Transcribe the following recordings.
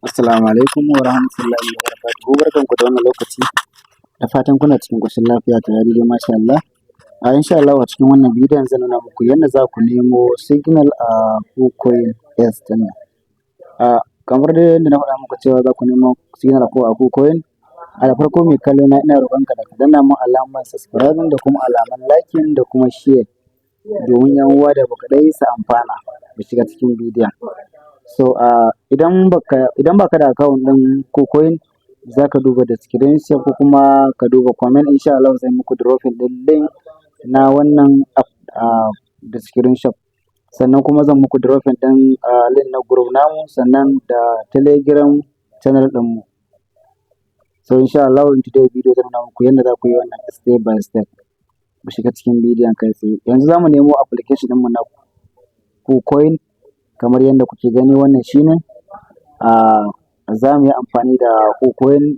Assalamu alaikum wa rahmatullahi wa barakatuhu. Barkanku da wannan lokaci, da fatan kuna cikin ƙoshin lafiya. To, ya dai, masha Allah. A insha Allah a cikin wannan bidiyon zan nuna muku yadda za ku nemo signal a KuCoin X ɗin nan. A kamar dai yadda na faɗa muku cewa za ku nemo signal ko a KuCoin. A da farko, mai kallo na, ina roƙonka da ka danna mun alamar subscribing da kuma alamar liking da kuma share, domin 'yan uwa da abokanai su amfana. Mu shiga cikin bidiyon. So idan baka da account ɗin KuCoin, za ka duba description ko kuma ka duba comment. Insha Allah zan muku dropping ɗin link na wannan app a description. Sannan kuma zan muku dropping ɗin link na group namu, sannan da Telegram channel ɗinmu. So insha Allah in today video zan nuna muku yadda za ku yi wannan step by step. Mu shiga cikin bidiyon kai tsaye. Yanzu za mu nemo application ɗinmu na KuCoin. Kamar yadda kuke gani, wannan shine za mu yi amfani da KuCoin,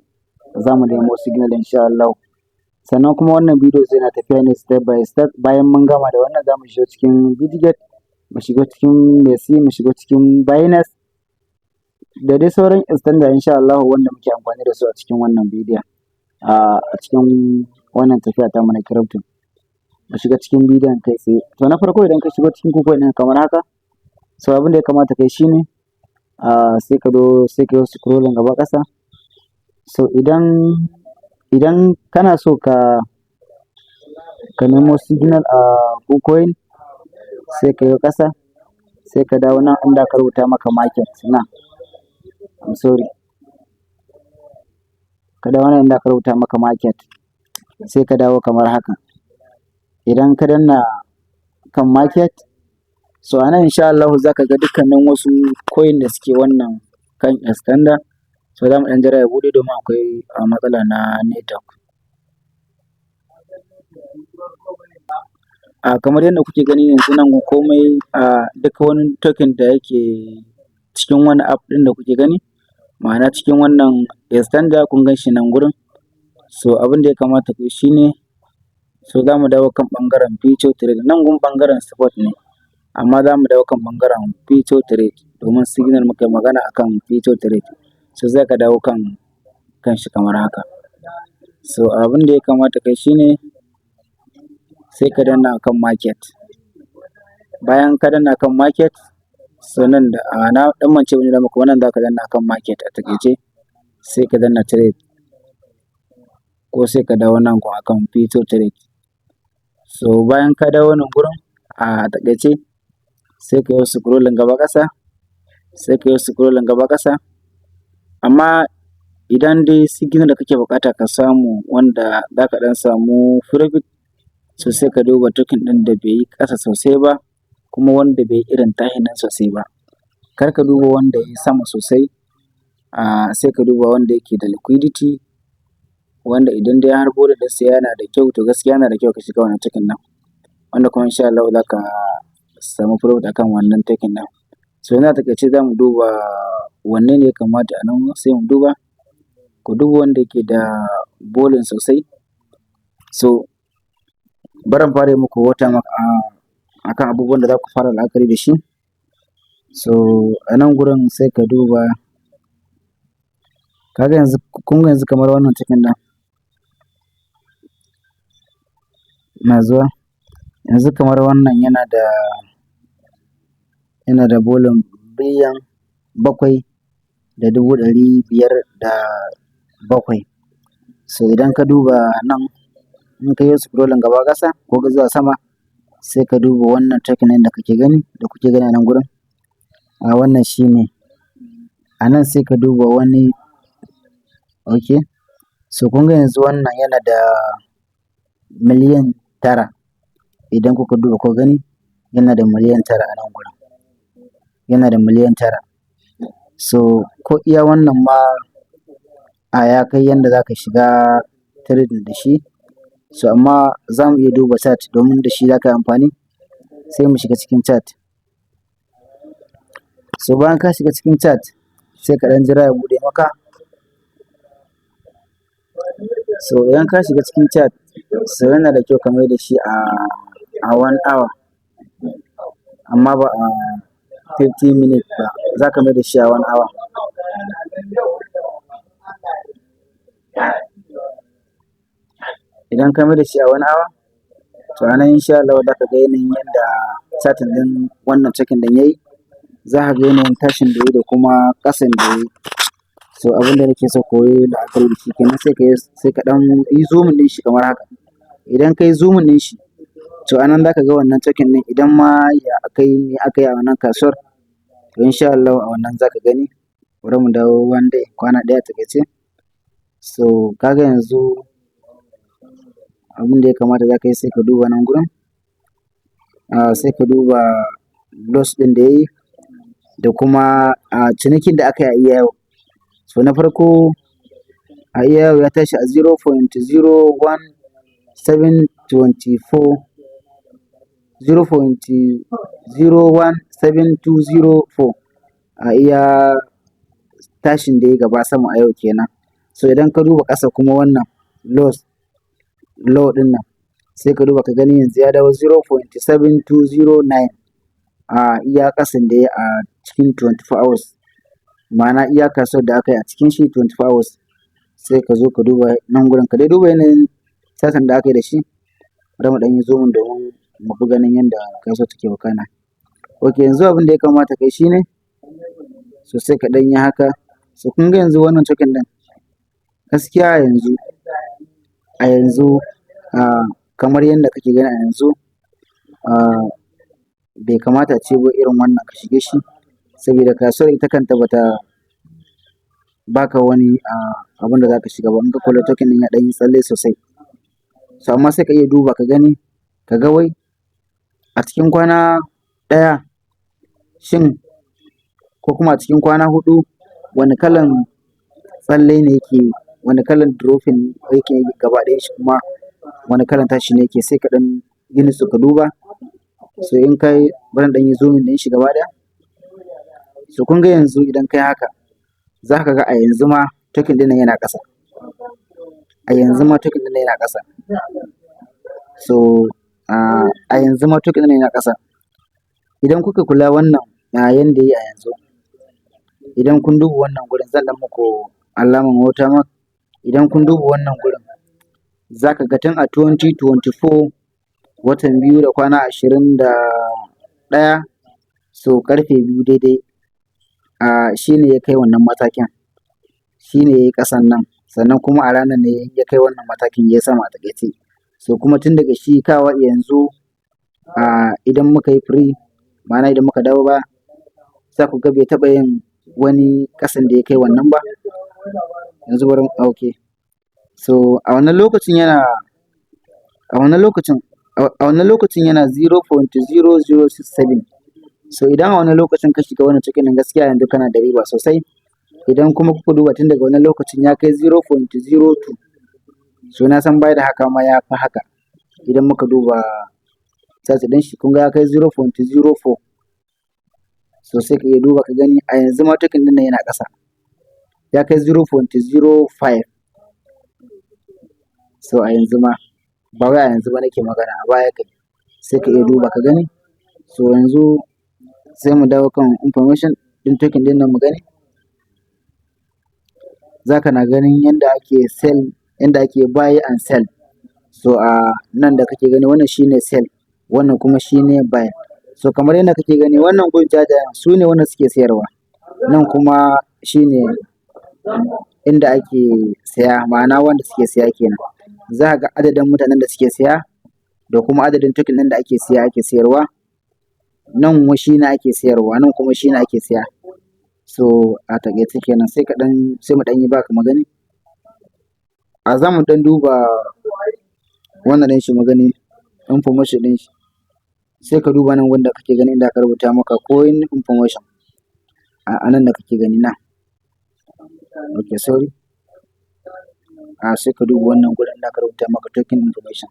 za mu nemo signal insha Allah. Sannan kuma wannan bidiyo zai na tafiya ne step by step. Bayan mun gama da wannan, za mu shiga cikin Bitget, mu shiga cikin MEXC, mu shiga cikin Binance da dai sauran exchanger insha Allah wanda muke amfani da su a cikin wannan bidiyon, a cikin wannan tafiya tamu na crypto. Mu shiga cikin bidiyon kai tsaye. To, na farko, idan ka shigo cikin KuCoin ɗin kamar haka, so abin da ya kamata kai shine sai ka zo, sai ka yi scrolling gaba ƙasa. So idan kana so ka nemo signal a KuCoin, sai ka yo ƙasa, sai ka dawo nan inda aka rubuta maka market nan. I'm sorry. Ka dawo nan inda aka rubuta maka market, sai ka dawo kamar haka. Idan ka danna kan market, so a nan insha Allahu za ka ga dukkanin wasu coin da suke wannan kan exchanger. So za mu ɗan jira ya buɗe domin akwai matsala na network. Kamar yadda kuke gani yanzu nan, komai, duk wani token da yake cikin wani app ɗin da kuke gani, ma'ana cikin wannan exchanger, kun gan shi nan gurin. So abin da ya kamata ku yi shine, so za mu dawo kan ɓangaren future trade. Nan gun ɓangaren spot ne, amma za mu dawo kan ɓangaren future trade domin signal muka yi magana akan future trade. So sai ka dawo kan shi kamar haka. So abin da ya kamata kai shine sai ka danna kan market. Bayan ka danna kan market, so nan da na ɗan mance ban nuna muku wannan, za ka danna kan market a taƙaice, sai ka danna trade, ko sai ka dawo nan gun akan future trade. So bayan ka dawo nan gurin, a taƙaice sai ka yi scrolling gaba ƙasa, sai ka yi scrolling gaba ƙasa. Amma idan dai signal da kake buƙata ka samu wanda za ka ɗan samu profit, so sai ka duba token ɗin da bai yi ƙasa sosai ba, kuma wanda bai yi irin tashin nan sosai ba. Kar ka duba wanda ya yi sama sosai, sai ka duba wanda yake da liquidity, wanda idan dai har volume ɗinsa yana da kyau, to gaskiya yana da kyau ka shiga wannan token ɗin, wanda kuma insha Allahu za ka samu profit akan wannan token ɗin. So yanzu a taƙaice za mu duba wanne ne ya kamata a nan. Sai mu duba, ku duba wanda yake da volume sosai. So bari in fara yi muku watermark akan abubuwan da za ku fara la'akari da shi. So a nan gurin sai ka duba, ka ga yanzu, kun ga yanzu kamar wannan token ɗin na zuwa yanzu, kamar wannan yana da volume 7,507,000. So idan ka duba nan, in ka yi scrolling gaba ƙasa ko zuwa sama, sai ka duba wannan token ɗin da kake gani, da kuke gani a nan gurin. A wannan shine a nan, sai ka duba wani. Okay, so kun ga yanzu wannan yana da miliyan 9. Idan kuka duba kuka gani, yana da miliyan 9 a nan gurin, yana da miliyan 9. So ko iya wannan ma a ya kai yanda za ka shiga trading da shi. So amma za mu iya duba chart domin da shi za ka yi amfani. Sai mu shiga cikin chart. So bayan ka shiga cikin chart, sai ka ɗan jira ya buɗe maka. So idan ka shiga cikin chart, so yana da kyau ka mai da shi a 1 hour, amma ba a 50 minutes ba. Za ka mai da shi a 1 hour. Idan ka mai da shi a 1 hour, to a nan insha Allahu za ka ga yanayin yanda charting ɗin wannan token ɗin ya yi. Za ka ga yanayin tashin da ya yi da kuma ƙasan da ya yi. So abin da nake so ku yi la'akari da shi kenan. Sai ka ɗan yi zooming ɗin shi kamar haka. Idan ka yi zooming ɗin shi, to a nan za ka ga wannan token ɗin, idan ma ya aka yi, me aka yi a wannan kasuwar, to insha Allahu a wannan za ka gani. Bari mu dawo 1 day, kwana ɗaya a taƙaice. So ka ga yanzu abin da ya kamata za ka yi, sai ka duba nan gurin, sai ka duba loss ɗin da ya yi da kuma cinikin da aka yi a iya yau. So na farko, a iya yau ya tashi a 0.01724, 0.017204 a iya tashin da ya gaba sama a yau kenan. So idan ka duba ƙasa kuma, wannan loss low ɗin nan, sai ka duba ka gani, yanzu ya dawo 0.7209 a iya ƙasan da ya a cikin 24 hours, ma'ana iya kasuwar da aka yi a cikin shi 24 hours. Sai ka zo ka duba nan gurin, ka dai duba yanayin satan da aka yi da shi. Bari mu ɗan yi zooming domin mu fi ganin yadda kasuwar take wakana. Ok, yanzu abin da ya kamata kai shine, so sai ka ɗan yi haka. So kun ga yanzu wannan token ɗin, gaskiya yanzu, a yanzu, kamar yadda kake gani a yanzu, bai kamata a ce ba irin wannan ka shige shi, saboda kasuwar ita kanta bata baka wani abun da zaka shiga ba. In ka kula, token ɗin ya ɗan yi tsalle sosai. So amma sai ka iya duba ka gani, ka ga wai a cikin kwana ɗaya shin, ko kuma a cikin kwana 4, wani kalan tsalle ne yake, wani kalan dropping yake gaba ɗayan shi, kuma wani kalan tashi ne yake. Sai ka ɗan yi nutsu ka duba. So in kai, bari in ɗan yi zooming ɗin shi gaba ɗaya. So kun ga yanzu idan kai haka, za ka ga a yanzu ma token ɗin nan yana ƙasa. A yanzu ma token ɗin nan yana ƙasa. So a yanzu ma token ɗin nan yana ƙasa. Idan kuka kula, wannan a yanda yayi a yanzu, idan kun duba wannan gurin, zan ɗan muku alaman watermark. Idan kun duba wannan gurin, za ka ga tun a 2024, watan biyu da kwana 21, so karfe 2 daidai, shi ne ya kai wannan matakin, shi ne ya yi ƙasan nan. Sannan kuma a ranar ne ya kai wannan matakin, ya yi sama a taƙaice. So kuma tun daga shi kawo yanzu, idan muka yi free, ma'ana idan muka dawo ba, za ku ga bai taɓa yin wani ƙasan da ya kai wannan ba. Yanzu bari, okay, so a wannan lokacin yana 0.0067. So idan a wannan lokacin ka shiga wannan token ɗin, gaskiya yanzu kana da riba sosai. Idan kuma kuka duba, tun daga wannan lokacin ya kai 0.02. So na san baya da haka ma ya fi haka. Idan muka duba chart ɗin shi, kun ga ya kai 0.04. So sai ka iya duba ka gani, a yanzu ma token ɗin nan yana ƙasa, ya kai 0.05. So a yanzu ma, ba wai a yanzu ba nake magana, a baya kai. Sai ka iya duba ka gani. So yanzu sai mu dawo kan information ɗin token ɗin nan mu gani. Za ka na ganin yanda ake sell, yanda ake buy and sell. So a nan da kake gani, wannan shine sell, wannan kuma shine buy. So kamar yadda kake gani, wannan gun jajayen su ne wanda suke sayarwa, nan kuma shine inda ake saya, ma'ana wanda suke saya kenan. Za ka ga adadin mutanen da suke saya da kuma adadin token ɗin da ake siya ake sayarwa. Nan shi ne ake sayarwa, nan kuma shi ne ake siya. So a taƙaice kenan. Sai ka ɗan, sai mu ɗan yi back mu gani. A za mu ɗan duba wannan ɗin shi mu gani, information ɗin shi. Sai ka duba nan wanda kake gani, inda aka rubuta maka coin information, a nan da kake gani nan. Okay, sorry, a sai ka duba wannan gurin da aka rubuta maka token information.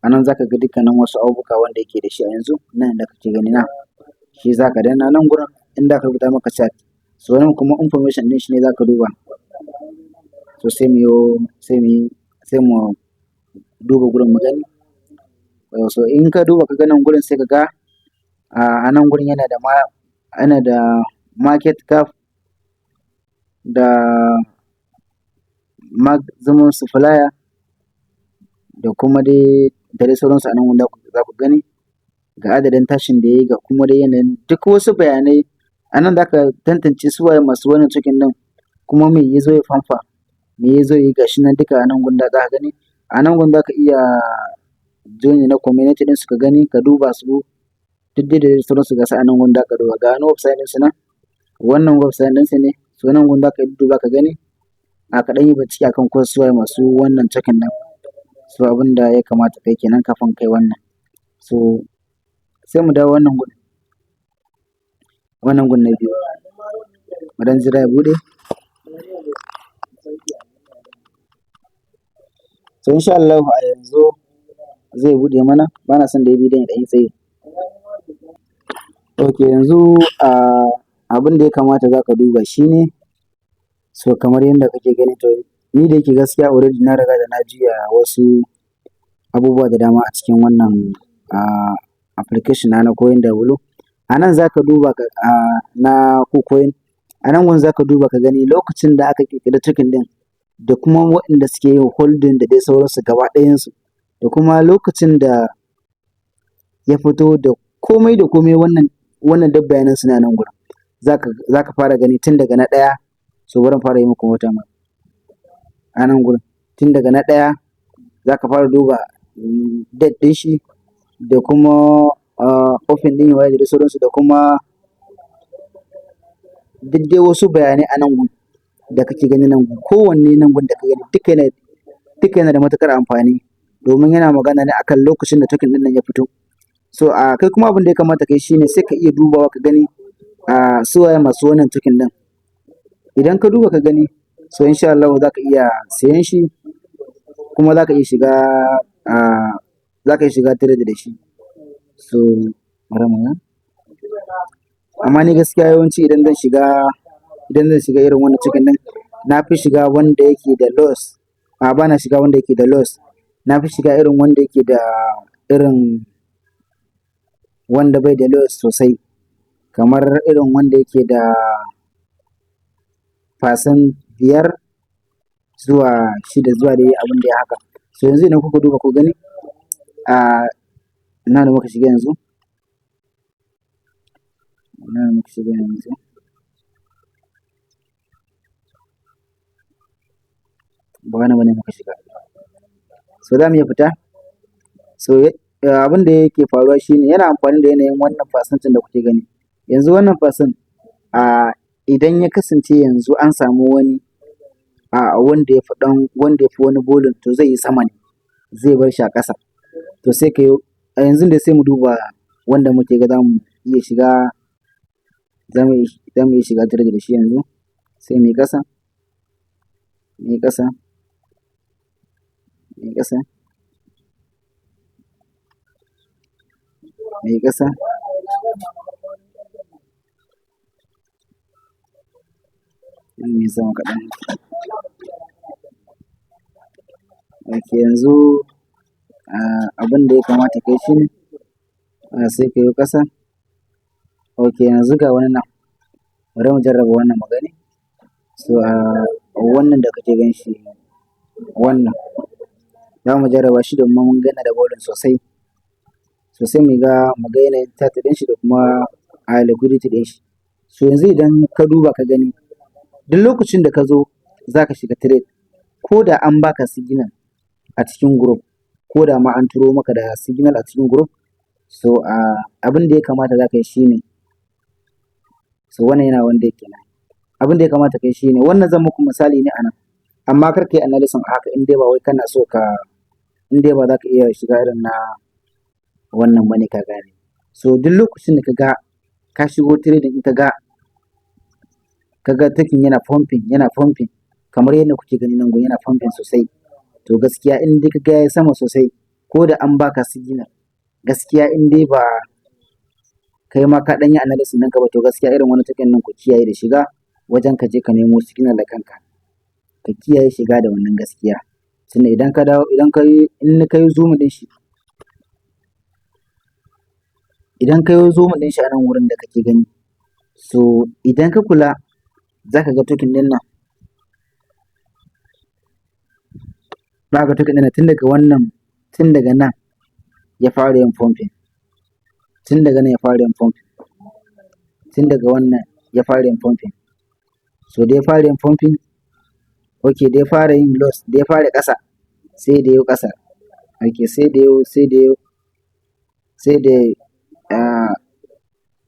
A nan za ka ga dukkanin wasu abubuwa wanda yake da shi a yanzu. Nan da kake gani nan, shi za ka danna, nan gurin inda aka rubuta maka chat. So nan kuma information ɗin shi ne za ka duba. So sai mu duba gurin mu gani. So in ka duba ka ga nan gurin, sai ka ga a nan gurin yana da market cap da maximum supply. Da kuma dai da dai sauransu. A nan wurin za ku gani ga adadin tashin da ya yi, ga kuma dai yanayin duk wasu bayanai. A nan za ka tantance su waye masu wannan token ɗin, kuma me ya zo ya famfa, me ya zo ya yi. Ga shi nan duka a nan gun za ka gani. A nan gun za ka iya joining na community ɗinsu, ka gani, ka duba su duk dai da dai sauransu. Ga su a nan gun za ka duba, ga wani website ɗinsu nan, wannan website ɗinsu ne. So nan gun za ka dudduba ka gani, ka ɗan yi bincike akan ko su waye masu wannan token ɗin. So abin da ya kamata ka yi kenan kafin kai wannan. So sai mu dawo wannan gun, wannan gun na biyu, mu ɗan jira ya buɗe. So insha Allahu a yanzu zai buɗe mana, ba na son dai bidiyon ya ɗan yi tsayi. Ok, yanzu abin da ya kamata za ka duba shi ne, so kamar yadda kake gani, to ni da yake gaskiya already na riga da na juya wasu abubuwa da dama a cikin wannan application na CoinW. A nan za ka duba na KuCoin, a nan gun za ka duba ka gani lokacin da aka ƙirƙiri token ɗin, da kuma waɗanda suke yin holding, da dai sauransu gaba ɗayansu, da kuma lokacin da ya fito, da komai da komai. Wannan duk bayanan suna nan gurin. Za ka fara gani tun daga na ɗaya. So bari in fara yi muku watermark a nan gurin. Tun daga na ɗaya za ka fara duba date ɗin shi, da kuma open ɗin waye, da dai sauransu, da kuma duk dai wasu bayanai a nan gun da kake gani nan gun. Kowanne nan gun da ka gani duka yana da matuƙar amfani, domin yana magana ne akan lokacin da token ɗin nan ya fito. So a kai kuma, abin da ya kamata ka yi shine sai ka iya dubawa ka gani su waye masu wannan token ɗin. Idan ka duba ka gani, so insha Allahu za ka iya siyan shi, kuma za ka iya shiga trade da shi. So bari mu ga. Amma ni gaskiya yawanci idan zan shiga irin wannan token ɗin, na fi shiga wanda yake da loss. A ba na shiga wanda yake da loss, na fi shiga irin wanda yake da irin wanda bai da loss sosai, kamar irin wanda yake da 5% zuwa 6% zuwa dai abin da ya haka. So yanzu idan kuka duba ku gani, a ina ne muka shiga yanzu? Ina ne muka shiga yanzu? Ba wannan bane muka shiga. So za mu iya fita. So abin da yake faruwa shine yana amfani da yanayin wannan percent ɗin da kuke gani. Yanzu wannan percent, idan ya kasance yanzu an samu wani wanda ya fi ɗan wanda ya fi wani volume, to zai yi sama ne, zai bar shi a ƙasa. To sai ka yi a yanzu dai, sai mu duba wanda muke ga za mu iya shiga, za mu iya shiga trade da shi yanzu. Sai mu yi ƙasa, mu yi ƙasa, mu yi ƙasa, mu yi ƙasa. Mu yi sama kaɗan. Ok, yanzu abin da ya kamata ka yi shi ne sai ka yi ƙasa. Ok, yanzu ga wani nan, bari mu jarraba wannan mu gani. So wannan da kake gan shi, wannan za mu jarraba shi domin mun ga yana da volume sosai sosai. Mu ga yanayin chart ɗin shi da kuma liquidity ɗin shi. So yanzu idan ka duba ka gani, duk lokacin da ka zo za ka shiga trade, ko da an baka signal a cikin group, ko da ma an turo maka da signal a cikin group, so abin da ya kamata za ka yi shine, so wannan yana wanda yake nan, abin da ya kamata ka yi shine, wannan zan muku misali ne a nan, amma kar ka yi analysis a haka in dai ba wai kana so ka in dai ba za ka iya shiga irin na wannan bane, ka gane. So duk lokacin da ka ga ka shigo trading, in ka ga token yana pumping, yana pumping kamar yadda kuke gani nan gun, yana pumping sosai, to gaskiya in dai ka ga yayi sama sosai, ko da an baka signal, gaskiya in dai ba kai ma ka ɗan yi analysis ɗinka ba, to gaskiya irin wannan token ɗin ku kiyaye da shiga wajen ka je ka nemo signal da kanka. Ka kiyaye shiga da wannan gaskiya. Tunda idan ka dawo, idan ka yi in ka yi zoom ɗin shi, idan ka yi zoom ɗin shi a nan wurin da kake gani, so idan ka kula za ka ga token ɗin nan, za ka ga token ɗin nan tun daga wannan Tun daga nan ya fara yin pumping, tun daga nan ya fara yin pumping, tun daga wannan ya fara yin pumping. So da ya fara yin pumping, okay, da ya fara yin loss, da ya fara ƙasa, sai da ya yo ƙasa, okay, sai da ya sai da ya sai da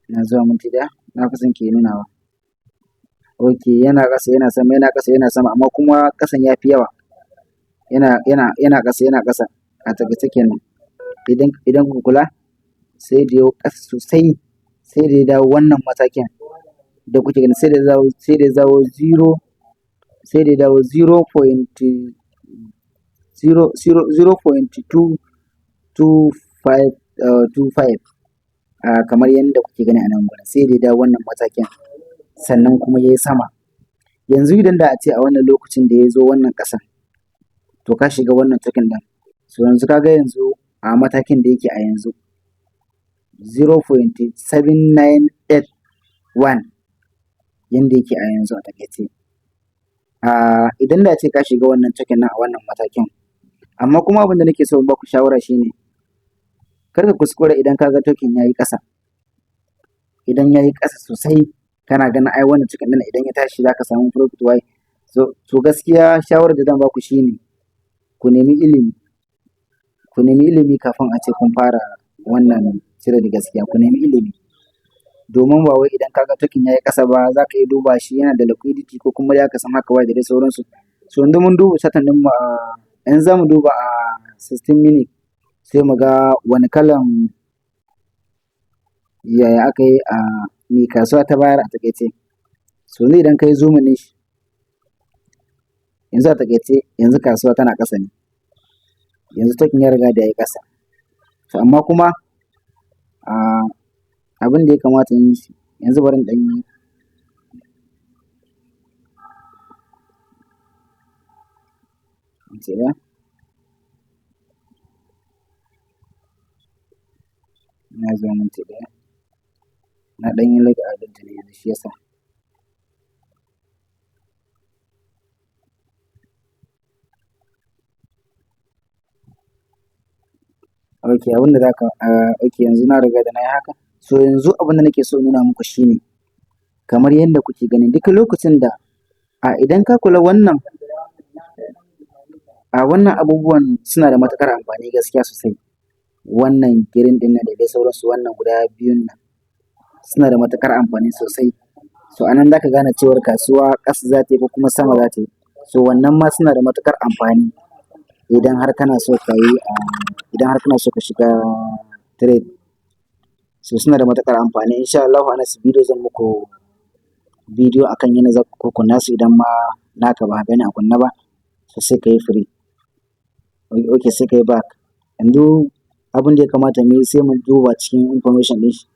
ina zuwa, minti ɗaya, na fi son ke nunawa. Okay, yana ƙasa, yana sama, yana ƙasa, yana sama, amma kuma ƙasan ya fi yawa. Yana ƙasa, yana ƙasa a taƙaice kenan. Idan kuka kula, sai da ya yo ƙasa sosai, sai da ya dawo wannan matakin da kuke gani, sai da ya dawo zero, sai da ya dawo zero zero 0.225 25, kamar yadda kuke gani a nan gurin, sai da ya dawo wannan matakin sannan kuma ya yi sama. Yanzu idan da a ce a wannan lokacin da ya zo wannan ƙasan, to ka shiga wannan token ɗin, so yanzu ka ga yanzu a matakin da yake a yanzu 0.7981 yanda yake a yanzu a taƙaice. Idan da a ce ka shiga wannan token ɗin a wannan matakin, amma kuma abin da nake so in baku shawara shi ne, kar ka kuskura idan ka ga token ya yi ƙasa, idan ya yi ƙasa sosai, kana ganin ai wannan token ɗin idan ya tashi za ka samu profit, waye. So gaskiya shawarar da zan baku shi ne ku nemi ilimi, ku nemi ilimi kafin a ce kun fara wannan trade. Gaskiya ku nemi ilimi, domin ba wai idan ka ga token ya yi ƙasa ba za ka iya duba shi yana da liquidity ko kuma ya ka san haka waye da dai sauransu. So yanzu mun duba chart ɗin mu, a yanzu za mu duba a 16 minute, sai mu ga wani kalan, yaya aka yi, a me kasuwa ta bayar a taƙaice. So yanzu idan ka yi zooming ɗin shi yanzu a taƙaice, yanzu kasuwa tana ƙasa ne, yanzu token ya riga da ya yi ƙasa. To amma kuma abin da ya kamata in yi yanzu, bari in ɗan yi minti ɗaya. Ina zuwa, minti ɗaya. Na ɗan yi log out ɗinta ne yanzu, shi yasa. Ok, abin da za ka, ok, yanzu na riga da na yi haka. So yanzu abin da nake so in nuna muku shine, kamar yadda kuke gani, duk lokacin da idan ka kula, wannan wannan abubuwan suna da matuƙar amfani gaskiya sosai. Wannan green ɗin nan da dai sauransu, wannan guda biyun nan suna da matuƙar amfani sosai. So a nan za ka gane cewar kasuwa ƙasa za ta yi ko kuma sama za ta yi. So wannan ma suna da matuƙar amfani idan har kana so ka shiga trade. So suna da matuƙar amfani. Insha Allahu a next video zan muku bidiyo akan yadda za ku kukkunna su. Idan ma naka ba ka gani a kunne ba, so sai ka yi free. Ok, sai ka yi back. Yanzu abin da ya kamata mu yi, sai mu duba cikin information ɗin shi,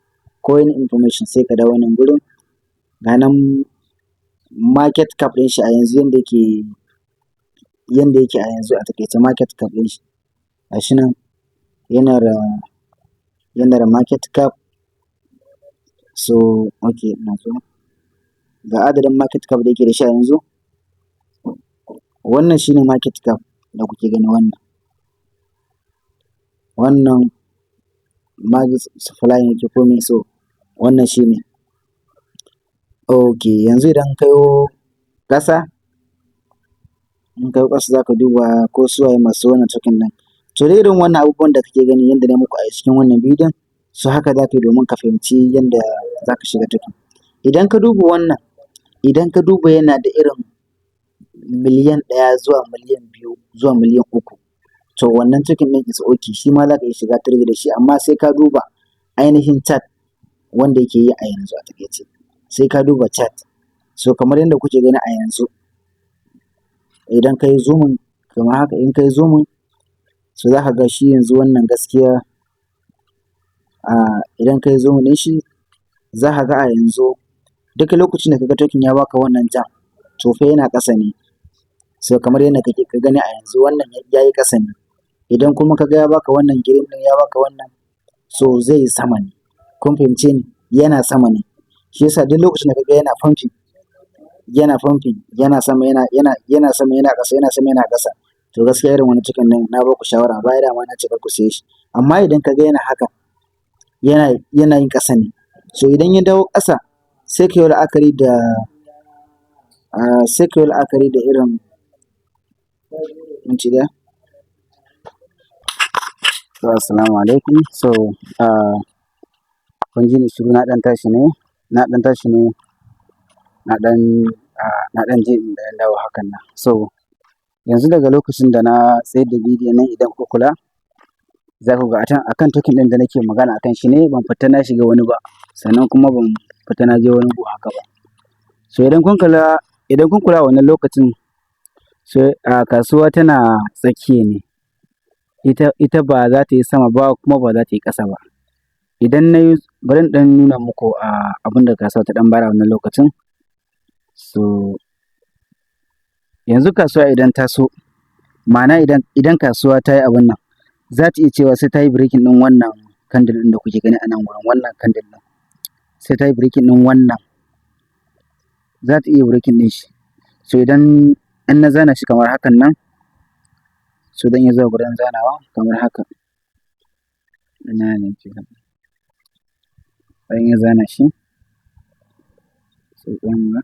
coin information, sai ka dawo nan gurin. Ga nan market cap ɗin shi a yanzu, yanda yake a yanzu a taƙaice. Market cap ɗin shi gashi nan, yana da market cap. So ok, ina zuwa, ga adadin market cap da yake da shi a yanzu. Wannan shine market cap da kuke gani. Wannan market supply yake komai. So wannan shine. Ok, yanzu idan ka yo ƙasa, in ka yo ƙasa, za ka duba ko su waye masu wannan token ɗin. To dai irin wannan abubuwan da kake gani yanda na muku a cikin wannan bidiyon, so haka za ka yi domin ka fahimci yanda za ka shiga token. Idan ka duba wannan, idan ka duba, yana da irin 1 miliyan zuwa 2 miliyan zuwa 3 miliyan, to wannan token ɗin is okay, shi ma za ka iya shiga trade da shi, amma sai ka duba ainihin chart wanda yake yi a yanzu a taƙaice, sai ka duba chart. So kamar yadda kuke gani a yanzu, idan ka yi zooming kamar haka, in ka yi zooming, so za ka ga shi yanzu wannan gaskiya, idan ka yi zooming ɗin shi, za ka ga a yanzu duk lokacin da ka ga token ya baka wannan jan, to fa yana ƙasa ne. So kamar yadda kake ka gani a yanzu, wannan ya yi ƙasa ne. Idan kuma ka ga ya baka wannan green ɗin, ya baka wannan, so zai yi sama ne. Kun fahimce ni? Yana sama ne. Shi yasa duk lokacin da ka ga yana pumping, yana pumping, yana sama, yana sama, yana ƙasa, yana sama, yana ƙasa. To gaskiya irin wannan token ɗin na ba ku shawara a baya, dama na ce kar ku siye shi. Amma idan ka ga yana haka, yana yin ƙasa ne. So idan ya dawo ƙasa, sai ka yi la'akari da irin, minti ɗaya. So assalamu alaikum. So kun ji ni shiru, na ɗan tashi ne, na ɗan je in ɗan dawo hakan nan. So yanzu daga lokacin da na tsayar da bidiyon nan, idan kuka kula, za ku ga akan token ɗin da nake magana akan shi ne, ban fita na shiga wani ba, sannan kuma ban fita na je wani gu haka ba. So idan kun kula wannan lokacin, so kasuwa tana tsakiya ne, ita ba za ta yi sama ba kuma ba za ta yi ƙasa ba. Idan na yi, bari in ɗan nuna muku abin da kasuwa ta ɗan bayar a wannan lokacin. So yanzu kasuwa idan ta so, ma'ana idan kasuwa ta yi abun nan, za ta iya cewa sai ta yi breaking ɗin wannan candle ɗin da kuke gani a nan gurin, wannan candle ɗin. Sai ta yi breaking ɗin wannan, za ta iya breaking ɗin shi. So idan in na zana shi kamar hakan nan, so zan iya zuwa gurin zanawa kamar haka. Ina ne kenan? Zan iya zana shi. So za mu ga.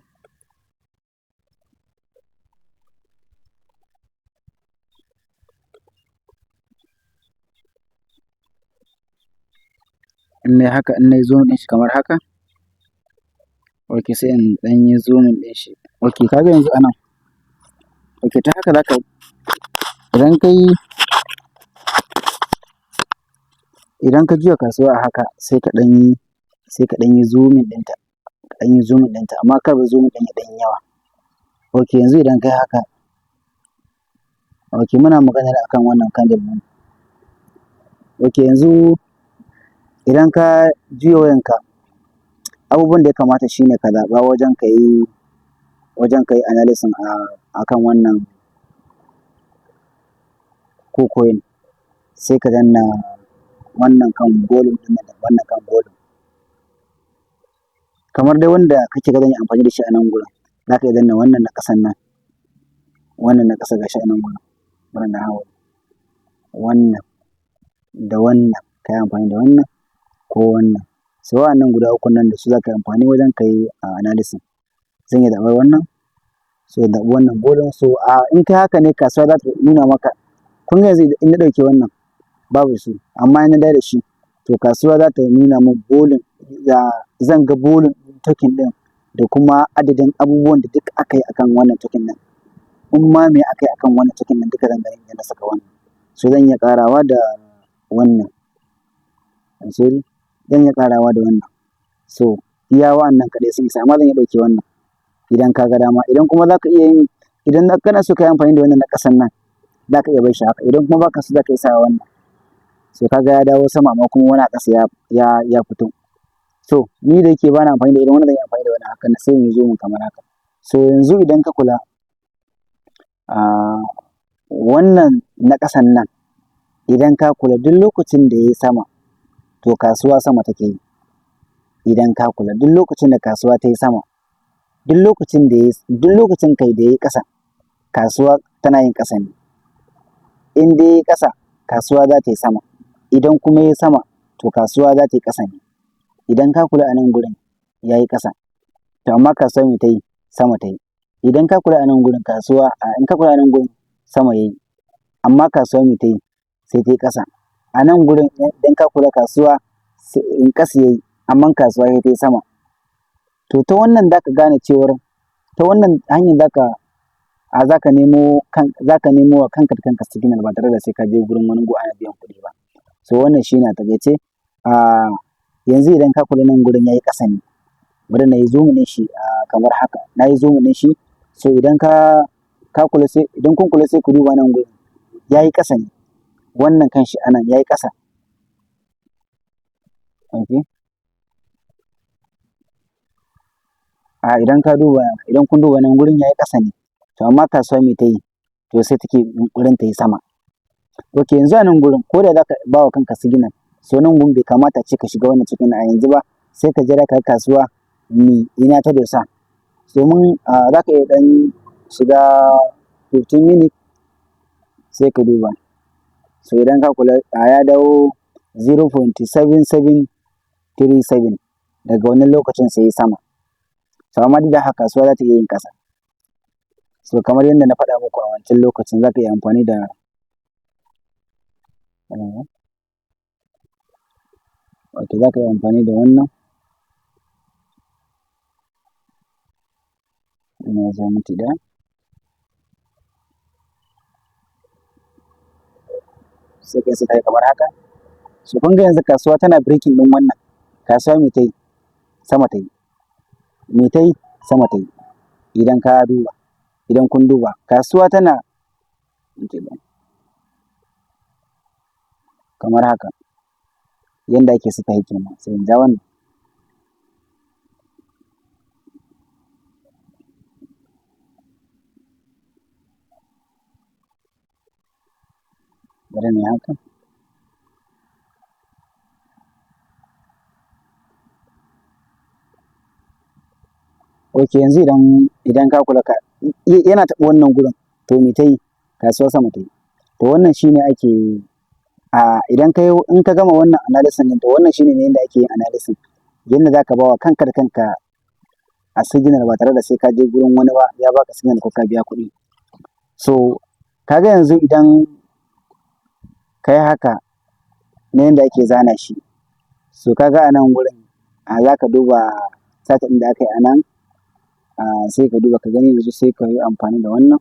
In nayi haka, in nayi zoom ɗin shi kamar haka. Ok, sai in ɗan yi zooming ɗin shi. Ok, ka ga yanzu a nan. Ok, ta haka za ka, idan ka juya kasuwa a haka, sai ka ɗan yi zooming ɗinta, ka ɗan yi zooming ɗinta, amma kar zooming ɗin ya ɗan yi yawa. Ok, yanzu idan ka yi haka, ok, muna magana ne akan wannan candle ɗin. Ok, yanzu idan ka juya wayanka, abubuwan da ya kamata shine ka zaɓa wajen ka yi analysis akan wannan KuCoin, sai ka danna wannan kan volume ɗin nan da wannan kan volume. Kamar dai wanda kake ga zan yi amfani da shi a nan gurin, za ka iya danna wannan na ƙasan nan, wannan na ƙasa gashi a nan gurin, bari na hau wannan da wannan, ka yi amfani da wannan ko wannan. So wa'annan guda ukun nan, da su za ka yi amfani wajen ka yi analysis. Zan iya zaɓar wannan, so in zaɓi wannan volume. So in kai haka ne, kasuwa za ta nuna maka. Kun ga yanzu in na ɗauki wannan, babu su, amma in na dawo da shi, to kasuwa za ta nuna min volume, zan ga volume ɗin token ɗin da kuma adadin abubuwan da duk aka yi akan wannan token ɗin. In ma me aka yi akan wannan token ɗin, duka zan gani idan na saka wannan. So zan iya ƙarawa da wannan. I'm sorry, zan iya ƙarawa da wannan. So iya wa'annan kaɗai sun isa, amma zan iya ɗauke wannan idan ka ga dama. Idan kuma za ka iya yin, idan kana so ka yi amfani da wannan na ƙasan nan, za ka iya bar shi haka. Idan kuma ba ka so, za ka iya sa wannan. So ka ga ya dawo sama, amma kuma wani a ƙasa ya fito. So ni da yake bana amfani da irin wannan, zan yi amfani da wannan hakan, sai in yi zooming kamar haka. So yanzu idan ka kula, wannan na ƙasan nan, idan ka kula, duk lokacin da ya yi sama, to kasuwa sama take yi. Idan ka kula, duk lokacin da kasuwa ta yi sama, duk lokacin kai da ya yi ƙasa, kasuwa tana yin ƙasa ne. In dai ya yi ƙasa, kasuwa za ta yi sama. Idan kuma ya yi sama, to kasuwa za ta yi ƙasa ne. Idan ka kula, a nan gurin ya yi ƙasa, to amma kasuwa me ta yi? Sama ta yi. Idan ka kula a nan gurin kasuwa, in ka kula a nan gurin, sama ya yi, amma kasuwa me ta yi? Sai ta yi ƙasa. A nan gurin idan ka kula, kasuwa in ƙasa ya yi, amma kasuwa sai ta yi sama. To ta wannan za ka gane cewar ta wannan hanyar za ka nemo wa kanka da kanka signal ba tare da sai ka je gurin wani gu ana biyan kuɗi ba. So wannan shi ne a taƙaice. Yanzu idan ka kula, nan gurin ya yi ƙasa ne. Bari na yi zoom ɗin shi kamar haka. Na yi zoom ɗin shi. So idan kun kula, sai ku duba nan gurin, ya yi ƙasa ne. Wannan kanshi a nan ya yi ƙasa. Okay. Idan kun duba nan gurin, ya yi ƙasa ne. To amma kasuwa me ta yi? To sai take yunƙurin ta yi sama. Ok, yanzu a nan gurin, ko da za ka ba wa kanka signal, so nan gun bai kamata ace ka shiga wannan cikin a yanzu ba, sai ka jira ka ga kasuwa me ina ta dosa. Domin za ka iya ɗan shiga 15 minutes. Sai ka duba. So idan ka kula, ya dawo 0.7737. Daga wannan lokacin sai ya sama. So amma duk da haka kasuwa za ta iya yin ƙasa. So kamar yadda na faɗa muku a wancan lokacin, za ka iya amfani da, wato za ka iya amfani da wannan. Ina zuwa, minti ɗaya. Sai ka saka kamar haka. So kun ga yanzu kasuwa tana breaking ɗin wannan. Kasuwa me ta yi? Sama ta yi. Me ta yi? Sama ta yi. Idan ka duba, idan kun duba, kasuwa tana kamar haka. Yanda ake saka yake nan, sai in ja wannan. Bari na yi haka. Ok, yanzu idan ka kula, ka yana taɓa wannan gurin, to me ta yi? Kasuwa sama ta yi. To wannan shine ake a idan ka in ka gama wannan analysis ɗin, to wannan shine ne yanda ake yin analysis, yanda za ka ba wa kanka da kanka a signal ba tare da sai ka je gurin wani ba ya baka signal ko ka biya kuɗi. So kaga yanzu idan ka yi haka na yanda ake zana shi, so kaga a nan gurin a za ka duba chart ɗin da aka yi a nan, sai ka duba ka gani. Yanzu sai ka yi amfani da wannan.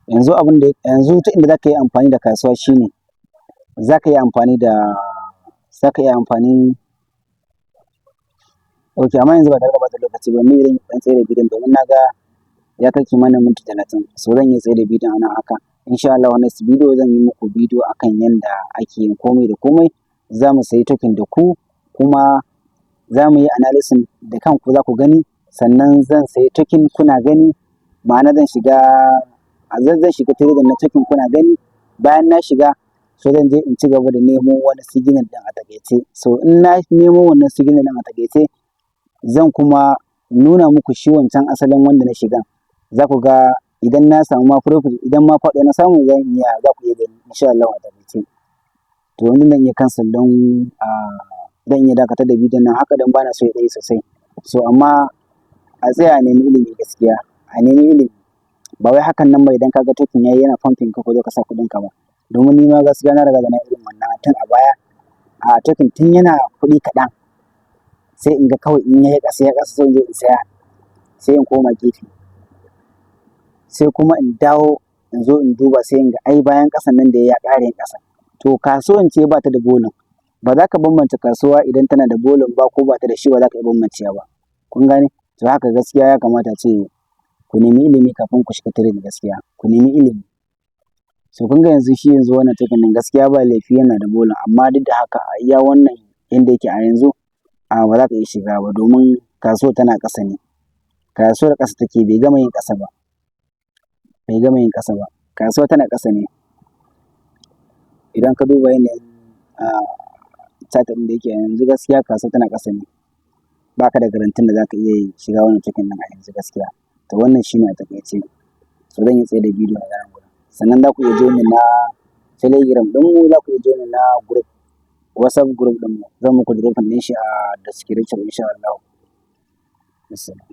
Yanzu abin da yanzu ta inda za ka yi amfani da kasuwa shine za ka iya amfani. Ok, amma yanzu ba tare da ɓata lokaci ba, ni zan ɗan tsaida bidiyon domin na ga ya kai kimanin minti 30. So zan iya tsaida bidiyon a nan haka. Insha Allahu, next video zan yi muku bidiyo akan yanda ake yin komai da komai. Za mu sayi token da ku, kuma za mu yi analysis da kanku, za ku gani. Sannan zan sayi token kuna gani, ma'ana zan shiga trading na token kuna gani. Bayan na shiga, so zan je in ci gaba da nemo wani signal ɗin a taƙaice. So in na nemo wannan signal ɗin a taƙaice, zan kuma nuna muku shi wancan asalin wanda na shiga. Za ku ga idan na samu ma profit, idan ma faɗuwa na samu, zan iya, za ku iya gani insha Allahu a taƙaice. To wannan zan iya cancel ɗin, zan iya dakatar da bidiyon nan haka don bana so ya tsayi sosai. So amma a tsaya a nemi ilimi gaskiya, a nemi ilimi. Ba wai hakan nan ba idan ka ga token yayi yana pumping ka zo ka sa kuɗinka ba. Domin ni ma gaskiya na riga da na irin wannan tun a baya. A token tun yana kuɗi kaɗan, sai in ga kawai in yayi ƙasa ya ƙasa, sai in zo in saya, sai in koma gefe. Sai kuma in dawo in zo in duba, sai in ga ai bayan ƙasan nan da ya ƙara yin ƙasa. To kasuwan ce ba ta da volume. Ba za ka bambance kasuwa idan tana da volume ba ko ba ta da shi, ba za ka iya bambancewa ba. Kun gane? To haka gaskiya ya kamata ace ku nemi ilimi kafin ku shiga trading gaskiya. Ku nemi ilimi. So kun ga yanzu shi yanzu wannan token ɗin gaskiya ba laifi, yana da volume, amma duk da haka a iya wannan inda yake a yanzu, a ba za ka iya shiga ba domin kasuwar tana ƙasa ne. Kasuwar ƙasa take, bai gama yin ƙasa ba. Bai gama yin ƙasa ba. Kasuwa tana ƙasa ne. Idan ka duba yanayin chart ɗin da yake yanzu, gaskiya kasuwa tana ƙasa ne. Ba ka da guarantee da za ka iya shiga wannan token ɗin a yanzu gaskiya. To wannan shine a taƙaice. So zan iya tsaida bidiyo a nan gurin. Sannan za ku iya joining na Telegram ɗinmu, za ku iya joining na group, WhatsApp group ɗinmu. Zan muku dropping ɗin shi a description insha Allahu. Wassalam.